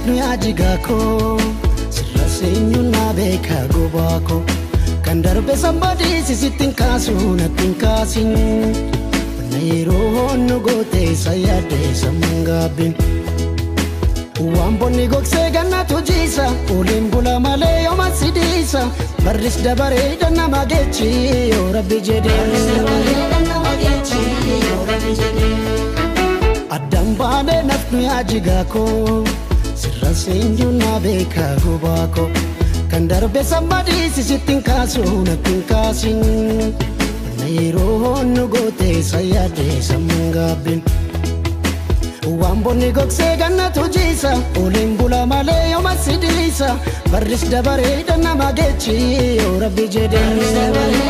nafnu yaa koo sirra seenyuun na beeka gobaa koo kan darbe somebody sittin kaasu nattin kaasin na yeroo nu goote sayyaadde sammuun gaabbiin. Waan bonni gogsee gannatu jiisa uliin bula malee yooma sidiisa barris dabaree nama geechi yoo rabbi jedhee. Addaan baanee nafnu yaa jigaa koo sirra seenyuun na beeka gobaa koo kan darbe somebody sittin kaasu nattin kaasin na yeroo nu goote sayyaadde sammuun gaabbiin. Waan bonni gogsee gannatu jiisa uliin bula malee yooma sidiisa barris dabaree nama geechi yoo rabbi jedhee.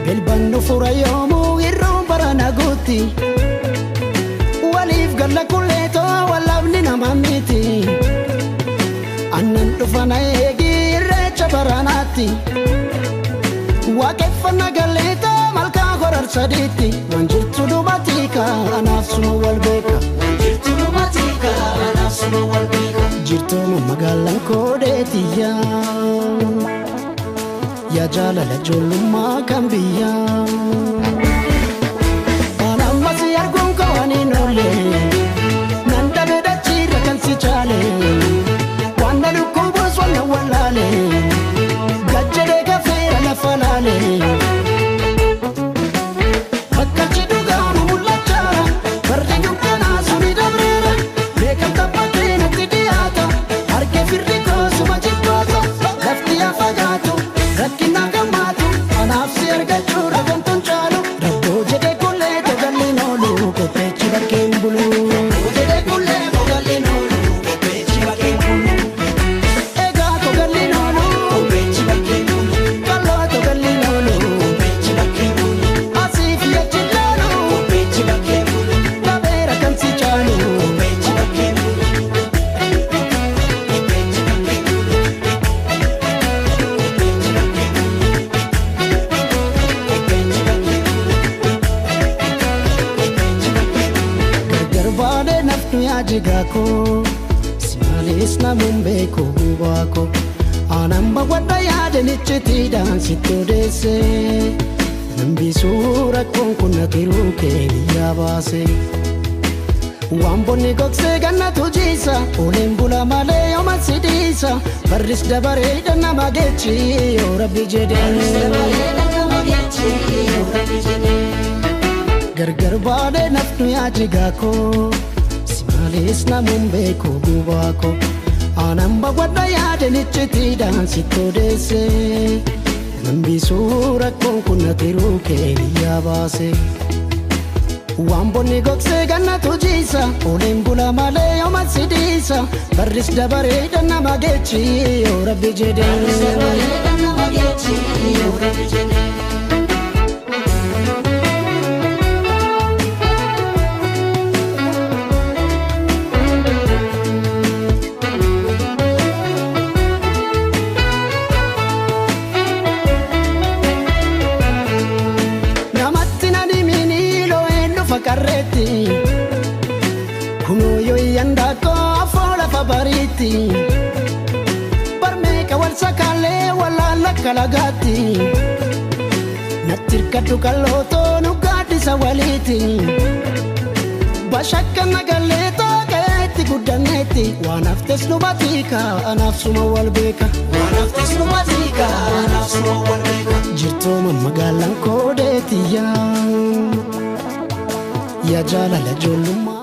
Bilbannu fura yoomuu irruu barana guutti waliif galla kulleetoo walaabni nama miti annan dhufana eegi irreecha baranaatti waaqeffannaa galleetoo malkaa horar sadiitti waan jirtu dubatika anaaf suma wal beeka jirtuuma magaalaan koodeetiyyaa. Yaa jaalala ijoollummaa kan biyyaa. Waan ammas arguun koo waan hin oolle nan dhabe dachiirra kan si caale waan na dhukkubuus waan na wallaale gajjadee gafeera lafa laale. Bakkalchi dhugaanu mul'achaa barri dukkanaa suni dabreera beekam taphatee natti dhiyaata harkee firri koosuma jibboota lafti yaa fagaatu. Rakkina gammaatu anaaf si argachuu ragamtuun caalu rabboo jedhee kullee togalliin oolu qopheechi bakkeen bulu. Jedhee kullee togalliin oolu qopheechi bakkeen bulu. Egaa togalliin oolu qopheechi bakkeen bulu. Kalloo togalliin oolu qopheechi bakkeen bulu. Asiif achi laalu qopheechi bakkeen bulu. Dhabeera kan si caalu qopheechi bakkeen bulu. Garbaadee nafnu yaa jigaa koo si malees namuun beeku gubaa koo aanan bawadha yaadan iccitiidhaan sitti odeesse nambisuu rakkoon kun na tiruu kee biyyaa baase. Waan bonni gogsee gannatu jiisa uliin bula malee yooma sidiisa barris dabaree nama geechi yoo rabbi jedhee. Gargar baanee nafnu yaa jigaa koo si malees namuun beeku gubaa koo aanan bawadha yaadan iccitiidhaan sitti odeesse nambisuu rakkoon kun na tiruu kee biyyaa baase. Waan bonni gogsee gannatu jiisa uliin bula malee yooma sidiisa barris dabaree nama geechi yoo rabbi jedhee. Namatti na dhimini loo'een dhufa qarreetti kunoo yoo iyyan daakoo lafa bariitti barmeeqa wal sakaalee walaala kalagaatti natti hirkadhu kallootoo nu gaaddisa waliiti bashakka nagalleetoo ga'eetti guddanneetti waan haftes nu batiika anaaf suma wal beeka. Waan haftes nu batiika anaaf suma wal beeka. Jirtuuma magaalaan koodeetiyyaa yaa jaalala ijoollummaa.